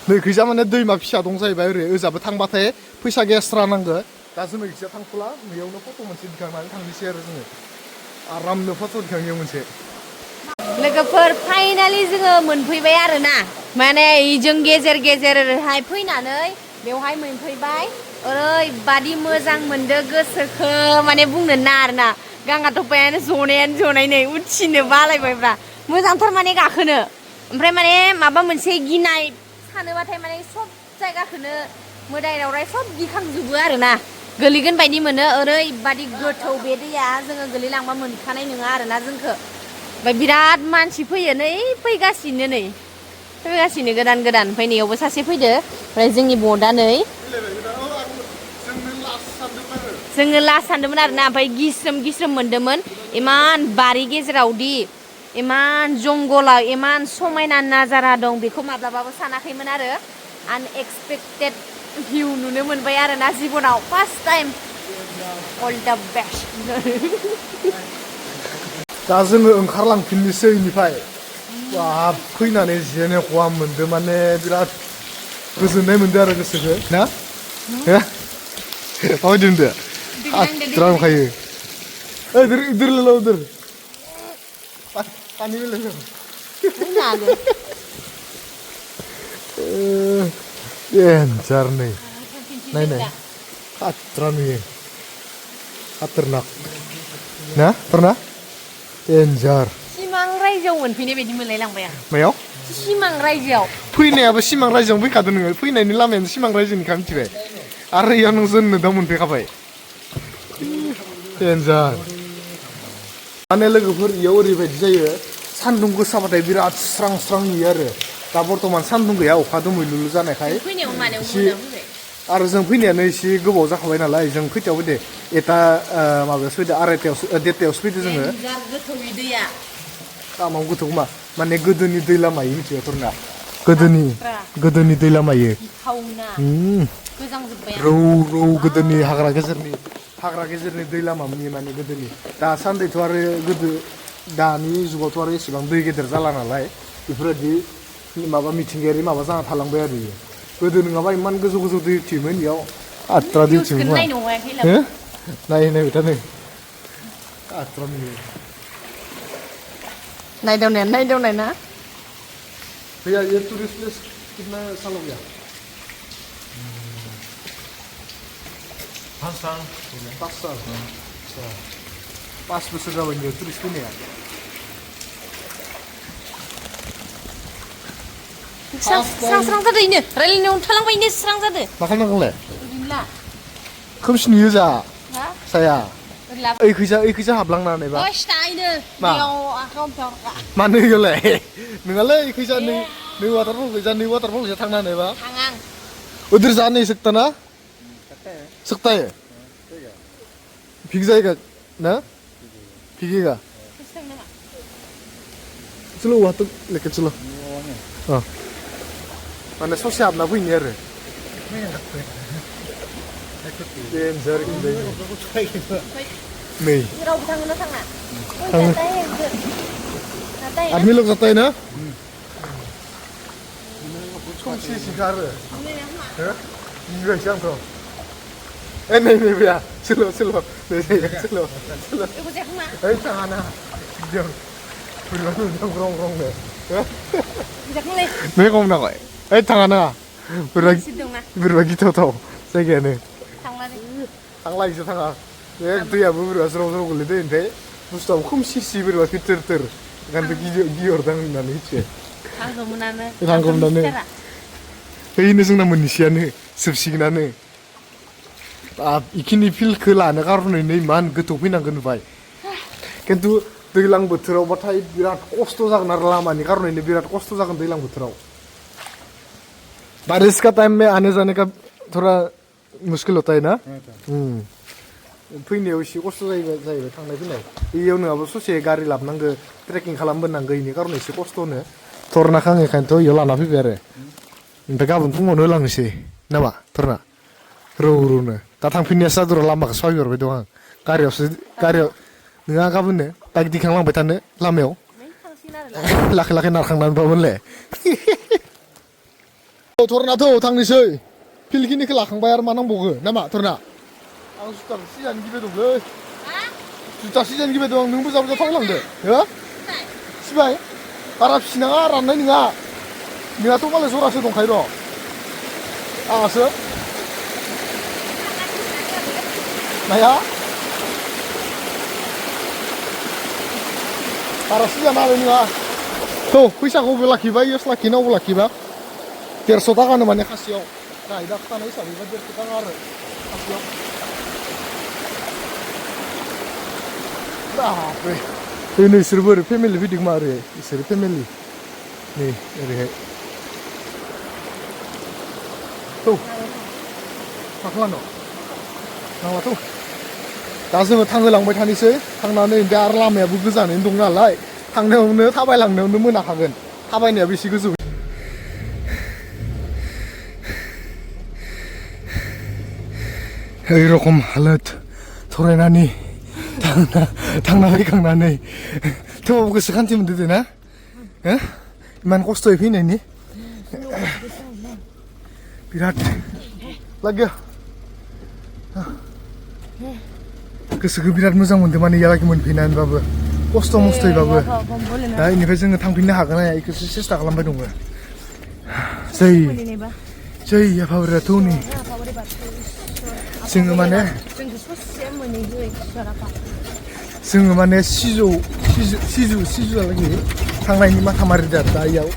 नै खैजा माने दैमा फिसा दं जाहैबाय ओरै ओजाबो थांबाथाय फैसा गेसरा नांगो दा जोङो इखिजा थांथ'ला नैयावनो फट' मोनसे दिखांनानै थांनोसै आरो जोङो आरामनो फट' दिखांनायाव मोनसे लोगोफोर फाइनालि जोङो मोनफैबाय आरोना माने इजों गेजेर गेजेरहाय फैनानै बेवहाय मोनफैबाय ओरैबादि मोजां मोनदो गोसोखो माने बुंनो ना आरोना गाङा थफायानो जनाय नै उथिनो बालायबायब्रा मोजांथार माने गाखोनो ओमफ्राय माने माबा मोनसे गिनाय सानोबाथाय माने सब जायगाखौनो मोदाय दावराय सब गिखांजोबो आरोना गोलैगोन बायदि मोनो ओरैबादि गोथौ बे दैया जोङो गोलैलांबा मोनखानाय नङा आरोना जोंखो ओमफ्राय बिराद मानसि फैयो नै फैगासिनो गोदान ओमफ्राय नैयावबो सासे फैदो ओमफ्राय जोंनि बर्डआ नै जोङो लास्ट सानदोंमोन आरोना ओमफ्राय गिस्रोम मोनदोंमोन इमान बारि गेजेरावदि इमान जंगलाव इमान समायना नाजारा दं बेखौ माब्लाबाबो सानाखैमोन आरो आनएक्सपेक्टेड भिउ नुनो मोनबाय आरोना जिबनाव first time all the best दा जोङो ओंखारलांफिननोसै इनिफ्राय बाब फैनानै जेने खहा मोनदों माने बिराद गोजोननाय मोनदों आरो गोसोखौ ना माबायदि मोनदों खाथ्रा मोनखायो इधर ले लो उधर पानी में ले लो Denjar nih. Naik. Khatra nih. Khaternak. Nah, pernah? Denjar. सिमां रायजोआव मोनफैनाय बायदि मोनलायलांबाय आं Mayaव? सिमां रायजोआव फैनायाबो सिमां रायजोआवनो फैखादों नोङो फैनायनि लामायानो सिमां रायजोनिखा मिथिबाय आरो इयाव नों जोननो दा मोनफैखाबाय देन्जार माने लोगोफोर इयाव ओरैबायदि जायो सान्दुं गोसाबाथाय बिराद स्रां स्रां नुयो आरो दा बर्थमान सान्दुं गैया अखा दोमैलुलु जानायखाय फैनायाव माने एसे मोना फैबाय आरो जों फैनायानो एसे गोबाव जाखाबाय नालाय जों फैथायाव फैदो एथा माबायावसो फैदो आरायथायावसो देरथायावसो फैदो जोङो जार गोथौ दैया लामाव गोथौ मा माने गोदोनि दै लामायो मिथिबायफोरना गोदोनि दै लामायो थावना गोजांजोब्बाय रौ रौ गोदोनि हाग्रा गेजेरनि दै लामामोन माने गोदोनि दासान्दिथ' आरो गोदो दानि जुगावथ' आरो एसेबां दै गेदेर जाला नालाय बेफोरबायदि माबा मिथिंगायारि माबा जाना थालांबाय आरो इयो गोदो नङाबा इमान गोजौ गोजौ दै उथियोमोन इयाव आत्रा दै उथियोमोन नायबाय था नै आत्रा नुयो नायदावनाय ना भैया ये टूरिस्ट प्लेस कितना साल हो गया 5 साल 5 साल अच्छा 5 बोसोर जाबाय नो टूरिस्ट फैनाया स्रां जादो इनो रायलायनायावनो थालांबाय स्रां जादो मा खालामनांगौलाय ओरैनोला खोमसि नुयो जा हा साया ओरैला ओइखैजा हाबलांनानैबा ओइ स्टाइनो मा? बेयाव आखायाव फिसा मानो इयावलाय नोंहालाय ओइखैजा नै वाटारफलखैजा थांनानैबा थां आं उधर जा नहीं सकता ना सकता है भीग जाएगा ना भीगेगा चलो वहाँ तक लेके चलो हाँ माने ससे हाबना फैनि आरो देन्जार नै रावबो थाङो ना थाङा थाङो आदमी लोग जाता है ना खोमसि सिखारो गिबायसो आंथ' नै भैया चलो नै चलो बेखौ जायाखोमा ओइ थाङाना जों बोरैबा नुदों रं जाखांलै नो गमनाखय ओइ थाङाना बोरैबा गिथावथाव जायगायानो थांलायसो थाङा बे दैयाबो बोरैबा ज्राव ज्राव गोलैदो ओमफ्राय बुस्थुआबो खोमसि बोरैबा फिथोर ओंखायनोथ' गिहरदां होननानै मिथियो थांगौमोनानो ओइनो जोंना मोननैसैयानो जोबसिगोनानो इखिनि फिल्डखौ लानो कारनैनो इमान गोथौ फैनांगोन नुबाय खिन्थु दैज्लां बोथोरावबाथाय बिराद खस्थ' जागोन आरो लामानि कारनैनो बिराद खस्थ' जागोन दैज्लां बोथोराव बारिश का टाइम में आने जाने का थोड़ा मुश्किल होता है ना फैनायाव एसे खस्थ' जाहैबाय थांनाय फैनाय इयाव नङाबा ससे गारि लाबोनांगौ ट्रेकिं खालामबोनांगौ इनि कारन एसे खस्थ'नो थरनाखौ आं बेखायनोथ' इयाव लाना फैबाय आरो ओमफ्राय गाबोन फुङावनो होलांनोसै नामा थरना रौनो दा थांफिननायासो जादोर लामाखौ सहायहरबाय दं आं गारियाव नोंहा गाबोननो बाइक दिखांलांबाय थानो लामायाव लाखै नारखांनानैबाबोनलाय थरनाथ' थांनोसै फिल्डखिनिखौ लाखांबाय आरो मा नांबावगो नामा थरना आं जुथाखौ सिजानो गिबाय दंलै जुथा सिजानो गिबाय दं नों बुरजा थांलांदो हो सिबाय बारा फिसिनाङा राननाय नङा नोंहाथ' मालाय जरासो दंखायो र' आंहासो नाया बारा सिजानो हानाय नङा थ' फैसाखौबो लाखिबा इयस लाखिनांगौ लाखिबा 150 थाखानो माने खासियाव नाय दा खानाय हिसाबैबा 150 थाखा आरो खासियाव बापरे ओइ नोंसोरबो ओरै फेमिलि फैदों मा ओरै इसोर फेमिलि नै ओरैहाय थ' मा खालामनो नांलाथ' दा जोङो थांहोलांबाय थानोसै थांनानै दा आरो लामायाबो गोजानैनो दं नालाय थांनायावनो थाबायलांनायावनो मोनाखागोन थाबायनायाबो एसे गोजौ ओइ रखम हालोद थरायनानै थांना फैखांनानै थेवबाबो गोसोखान्थि मोनदो दे ना इमान खस्थ'यै फैनायनि बिराद लाग्यो गोसोखौ बिराद मोजां मोनदों माने इयालागै मोनफैनानैबाबो खस्थ' मस्थ'यैबाबो दा इनिफ्राय जोङो थांफिननो हागोन ना बेखौसो सेस्था खालामबाय दङ जै जय आफा बोराइ बाथौनि जोङो माने जोङो माने सिजौआलागै थांनायनि माथा मारिदा दा इयाव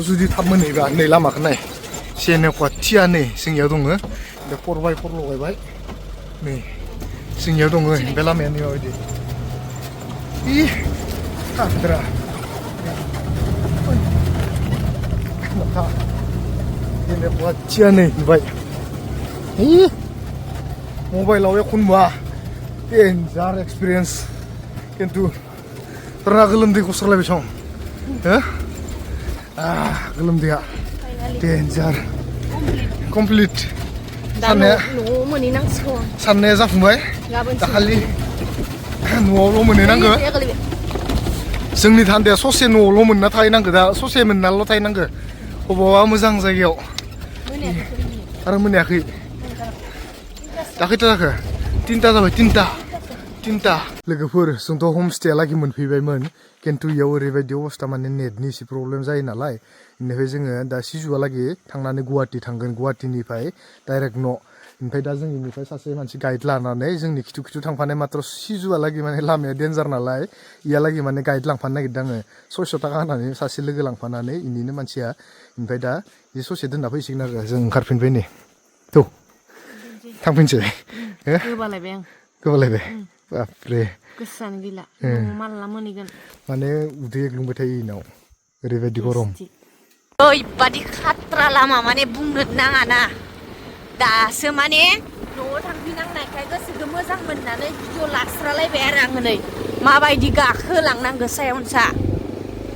जुदि थाब मोनहैबा नै लामाखौ नाय जेनेकुवा थियानो जोंनियाव दङ बे खर लगायबाय नै जोंनियाव दङ बे लामाया नै माबायदि इ खाद्रा माथा जेनेकुवा थियानो नुबाय इ मबाइलाव एखन नुवा डेन्जार एक्सपिरियेन्स खिन्थु रना गोलोमदै गसरलायबाय सं हो गोलोमदैया डेन्जार कमप्लिट साननाया जाफुंबाय दाखालि न'आवल' मोनहैनांगौ जोंनि थान्दाया ससे न'आवल' मोनना थाहैनांगौ दा ससे मोननाल' थाहैनांगौ बबावबा मोजां जायगायाव आरो मोनायाखै दा खैथा जाखो 3टा जाबाय 3टा लोगोफोर जोंथ' हमस्टेयालागै मोनफैबायमोन खिन्थु इयाव ओरैबायदि अबस्था माने नेटनि एसे प्रब्लेम जायो नालाय बेनिफ्राय जोङो दा सिजुआलागै थांनानै गुवाहाटि थांगोन गुवाहाटिनिफ्राय डाइरेक्ट न' ओमफ्राय दा जों इनिफ्राय सासे मानसि गाइड लानानै जोंनि खिथु थांफानाय मात्र सिजुआलागै माने लामाया डेन्जार नालाय इयालागै माने गाइड लांफानो नागिरदों आङो 600 थाखा होनानै सासे लोगो लांफानानै इनिनो मानसिया ओमफ्राय दा बे ससे दोनना फैसिगोन आरो जों ओंखारफिनबाय नै थ' थांफिनसै गोबालायबाय बापरे गोसोआनो गैला माला मोनहैगोन माने उदै एग्लुंबाय थायो इनाव ओरैबायदि गरम ओरैबायदि खात्रा लामा माने बुंनो नाङाना दासो माने न'आव थांफिनांनायखाय गोसोखौ मोजां मोननानै भिडिअ लास्रालायबाय आरो आङो नै माबायदि गाखोलांनांगौ सायावनोसा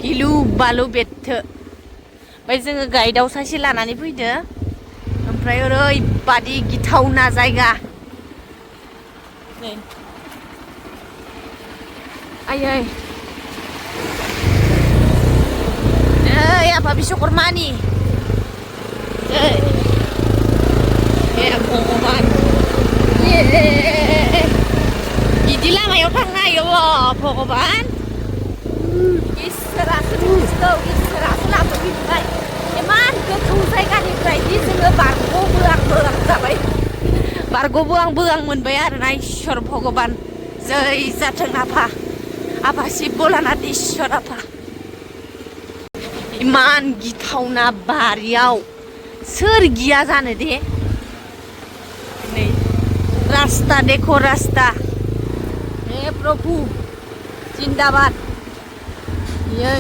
गिलु बालु बेथो ओमफ्राय जोङो गाइडआव सासे लानानै फैदो ओमफ्राय ओरैबायदि गिथावना जायगा नै आयै ओइ आफा बिश्वकर्मानि ए भगबान बिदि लामायाव थांनो हायो भगबान इसोरासो मिथिगौ इसोरासो लाबोफिनबाय इमान गोथौ जायगानिफ्रायदि जोङो बारग'बोआं जाबाय बारग'बोआं मोनबाय आरोना इसोर भगबान जै जाथों आफा शिब भोलानाथ इसोर आफा इमान गिथावना बारियाव सोर गिया जानो दे नै रास्ता देखो रास्ता हे प्रभु जिंदाबादयै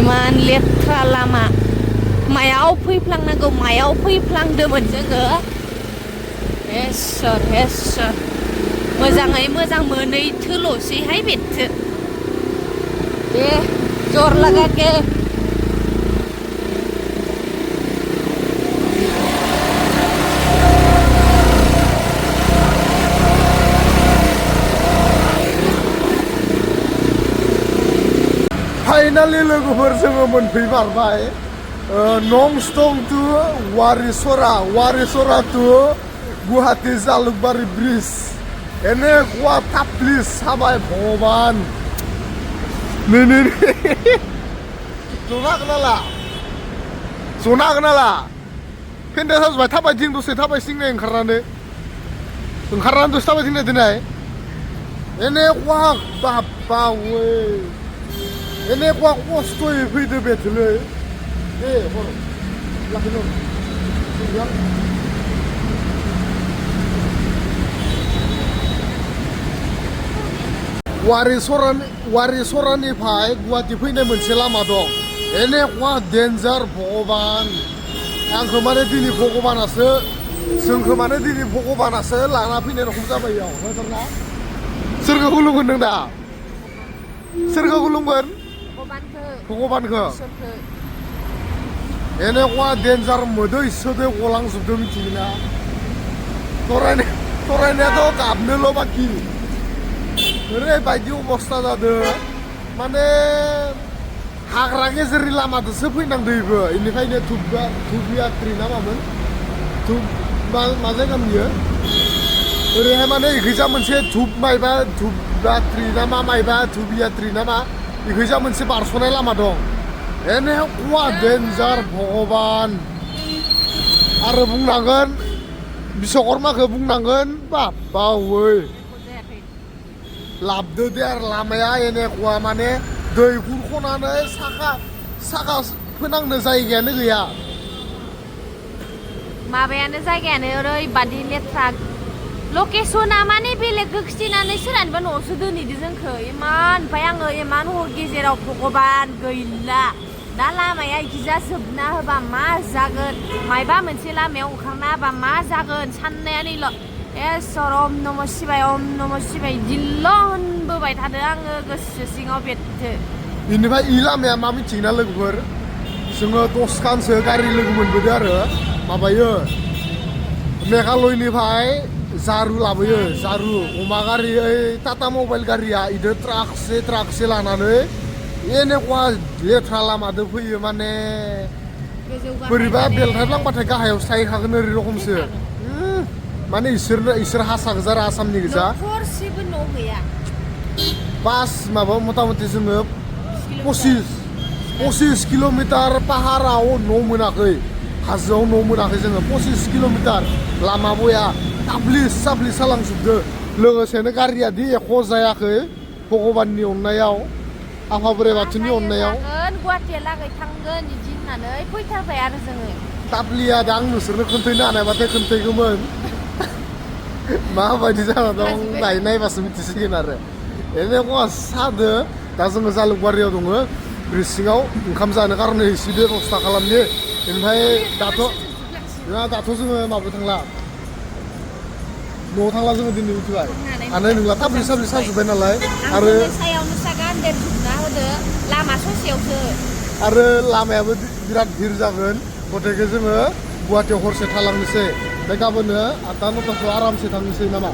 इमान लेथ्रा लामा मायाव फैफ्लांनांगौ मायाव फैफ्लांदोंमोन जोङो इसोर मोजाङै मोजां मोनैथोल'सैहाय बेथो दे जर लगा के फाइनालि लोगोफोर जोङो मोनफैमारबाय नंस्टं टु वारिसरा टु गुवाहाटी जालुकबारि ब्रिज एने गवा थाब प्लिज साबाय भगबान नै जना हागोन नाला फेन्दा साजबाय थाबायथिं दसे थाबायथिंनाय ओंखारनानै दसे थाबायथिंनाय दिनै एने गवा बाबा एने गवा खस्थ'यै फैदो बेथोलै दे हर लाखिनो वारिसरानिफ्राय गुवाहाटी फैनाय मोनसे लामा दं एने गवा डेन्जार भगबान आंखौ माने दिनै भगबानासो लाना फैनाय रखम जाबाय इयाव ना सोरखौ खुलुमगोन नों दा सोरखौ खुलुमगोन भगबानखौ एने गवा डेन्जार मोदै सोदै गलांजोबदों मिथिगोना थरायनायाथ' गाबनोल' बाखि ओरैबायदि अबस्था जादों माने हाग्रा गेजेरनि लामाजोंसो फैनांदों इबो इनिखायनो धुबियात्रि ना मामोन मा जायगा बियो ओरैहाय माने इखैजा मोनसे धुबियात्रि ना मा इखैजा मोनसे बारस'नाय लामा दं Ini kuat danger भगवान आरो बुंनांगोन बिश्वकर्माखौ बुंनांगोन बाबा वै लाबदो दे आरो लामाया एनेकुवा माने दै खुरख'नानै साखा फोनांनो जायगायानो गैया माबायानो जायगायानो ओरैबादि लेथ्रा लकेसना माने बेलेगखौ खिथिनानै सोरहानिबा न'आवसो दोनहैदो जोंखौ इमान ओमफ्राय आङो इमान हर गेजेराव भगबान गैला दा लामाया इखिजा जोबना होबा मा जागोन मायबा मोनसे लामायाव ओंखारना होबा मा जागोन साननायानोल' इसोर ओम नमः शिवाय इदिल' होनबोबाय थादों आङो गोसो सिङाव बेरथो बेनिफ्राय इ लामाया मा मिथिगोना लोगोफोर जोङो 10 खानसो गारि लोगो मोनबोदो आरो माबायो मेघालयनिफ्राय जारु लाबोयो जारु अमा गारि ओइ टाटा मबाइल गारिया इदो ट्राकसे लानानै एनेकुवा लेथ्रा लामादो फैयो माने बोरैबा बेलथायलांबाथाय गाहायावसो थाहैखागोन ओरै रखमसो माने इसोर हासा गोजा आरो आसामनि गोजा न'खरसेबो न' गैया बास माबा मथा मथि जोङो 25 किल'मिटार पाहाराव न' मोनाखै हाजोआव न' मोनाखै जोङो 25 किल'मिटार लामा बया साब्लिस जालांजोबदो लोगोसेनो गारिया दि एख' जायाखै भगबाननि अननायाव आफा बोराइ बाथौनि अननायाव गुवाहाटिया लागै थांगोन बिदि होननानै फैथारबाय आरो जोङो दाब्लिया दा आं नोंसोरनो खोन्थायनो हानायबाथाय खोन्थायगौमोन माबायदि जाना दं दायो नायबासो मिथिसिगोन आरो एनेकुवा सादो दा जोङो जालुकबारियाव दङ ब्रिज सिङाव ओंखाम जानो कारने एसे बेबस्था खालामनि ओमफ्राय दाथ' जोङो माबायाव थांला न'आव थांला जोङो दिनै मिथिबाय हानाय नंला थाब्लि साजोब्बाय नालाय आरो सायावनो सागा देरजोबना होदो लामा ससेयावसो आरो लामायाबो बिराद भिर जागोन गथायखौ जोङो गुवाहाटियाव हरसे थालांनोसै ओमफ्राय गाबोननो 8टा 9टासोआव आरामसे थांनोसै नामा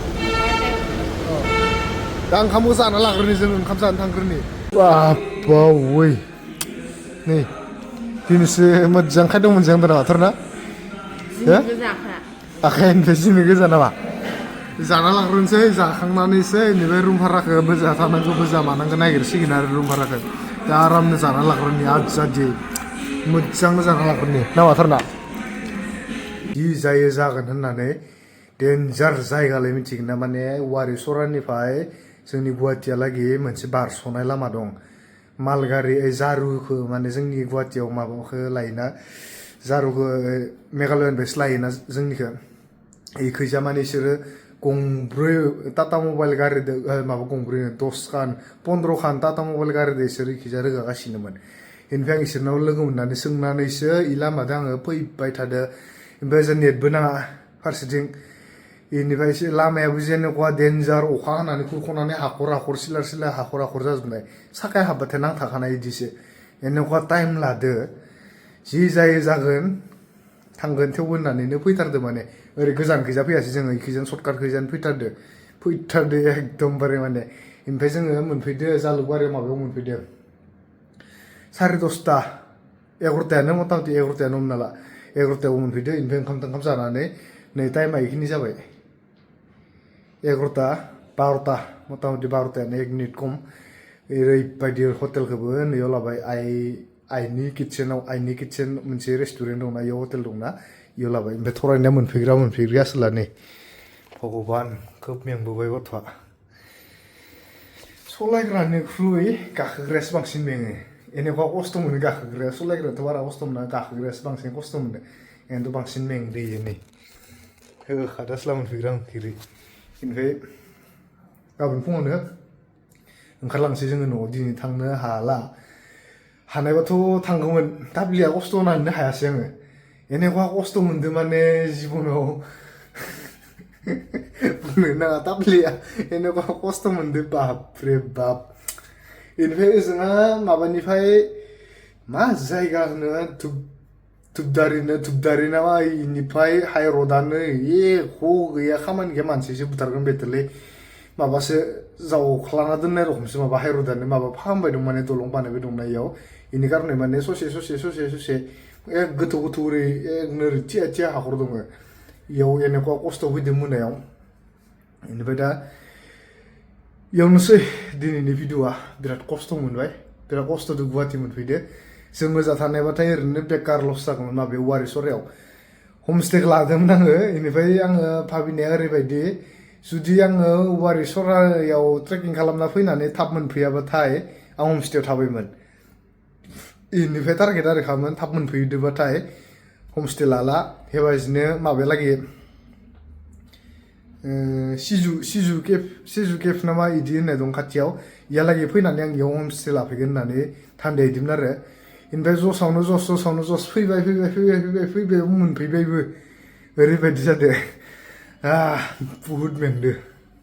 दा ओंखामखौ जाना लाग्रोनि जों ओंखाम जानो थांग्रोनि बाबा वै नै दिनैसो मोजां खायद' मोनजां दं नामाथार ना आखाइनिफ्राय जिनो गोजा नामा जाना लाग्रोनोसै जाखांनानैसो बेनिफ्राय रुम भाराखौ बोजा थानांगौ बोजा मानांगौ नागिरसिगोन आरो रुम भाराखौ दा आरामनो जाना लाग्रोनि आजादि मोजां जाना लाग्रोनि नामाथार ना जि जायो जागोन होननानै डेन्जार जायगालाय मिथिगोन ना माने वारिसरानिफ्राय जोंनि गुवाहाटियालागै मोनसे बारस'नाय लामा दं मालगारि जारुखौ माने जोंनि गुवाहाटियाव माबाखौ लायोना जारुखौ मेघालयनिफ्रायसो लायोना जोंनिखौ इखैजा माने बिसोरो गंब्रै टाटा मबाइल गारिदो माबा गंब्रै 10 खान 15 खान टाटा मबाइल गारिदो इसोर इखैजा रोगागासिनोमोन बेनिफ्राय आं इसोरनाव लोगो मोननानै सोंनानैसो इ लामादो आङो फैबाय थादो ओमफ्राय जों नेटबो नाङा फारसेथिं बेनिफ्राय एसे लामायाबो जेनेकुवा डेन्जार अखा हानानै खुरख'नानै हाखर सिलार हाखर जाजोबनाय साखाया हाबबाथाय नांथाखानाय बिदिसो एनेकुवा टाइम लादो जि जायो जागोन थांगोन थेवबो होननानैनो फैथारदो माने ओरै गोजानखैजा फैयासै जोङो इखैजानो सर्टकाटखैजानो फैथारदो एकदमबारे माने ओमफ्राय जोङो मोनफैदो जालुकबारियाव माबायाव मोनफैदो 10:30 11टायानो मथा मथि 11टायानो हमना ला 11टायाव मोनफैदो ओमफ्राय ओंखाम जानानै नै टाइमा इखिनि जाबाय 11टा 12टा मथा मथि 12टायानो 1 मिनिट खम ओरैबायदि हटेलखौबो नैयाव लाबाय आइनि किटचेन मोनसे रेस्टुरेन्ट दंना इयाव हटेल दंना इयाव लाबाय ओमफ्राय थरायनाया मोनफैग्रा सोला नै भगबान खोब मेंबोबाय गथ'आ सलायग्रानिख्रुइ गाखोग्रायासो बांसिन मेङो एनेकुवा खस्थ' मोनो गाखोग्राया सलायग्रायाथ' बारा खस्थ' मोना गाखोग्रायासो बांसिन खस्थ' मोनो एनोथ' बांसिन मेंदोयो नै होखादासला मोनफैग्रि ओमफ्राय गाबोन फुङावनो ओंखारलांसै जोङो न'आव दिनै थांनो हाला हानायबाथ' थांगौमोन दाब्लिया खस्थ' होनानैनो हायासै आङो एनेकुवा खस्थ' मोनदों माने जिबनाव बुंनो नाङा दाब्लिया एनेकुवा खस्थ' मोनदों बापरे बाप बेनिफ्राय ओजोंहा माबानिफ्राय मा जायगा होनो धुपदारि नामा इनिफ्राय हाइरडआनो एख' गैया खामानि गैया मानसिसो बुथारगोन बेथोलै माबासो जावख्लाना दोननाय रखमसो माबा हाइरडआनो माबा फाहामबाय दं माने दलं बानायबाय दंना इयाव इनि कारने माने ससे एक गोथौ ओरै नोरै थिया हाखर दङ इयाव एनेकुवा खस्थ' फैदों मोनायाव बेनिफ्राय दा इयावनोसै दिनैनि भिडिअ'आ बिराद खस्थ' मोनबाय बिराद खस्थ'जों गुवाहाटि मोनफैदो जों गोजा थानायबाथाय ओरैनो बेकार लस जागौमोन माबे औवारि सरायाव हमस्टेखौ लादोंमोन आङो बेनिफ्राय आङो भाबिनाया ओरैबायदि जुदि आङो औवारि सरायाव ट्रेकिं खालामना फैनानै थाब मोनफैयाबाथाय आं हमस्टेयाव थाबायमोन बेनिफ्राय टारगेट आरो खालामोन थाब मोनफैदोबाथाय हमस्टे लाला हेबायजिनो माबायालागै सिजु केफ नामा इदि होननाय दं खाथियाव इयालागै फैनानै आं इयाव हमस्टे लाफैगोन होननानै थान्दै हैदोंमोन आरो ओमफ्राय जसावनो जस फैबाय मोनफैबायबो ओरैबायदि जादों बुहुद मेंदो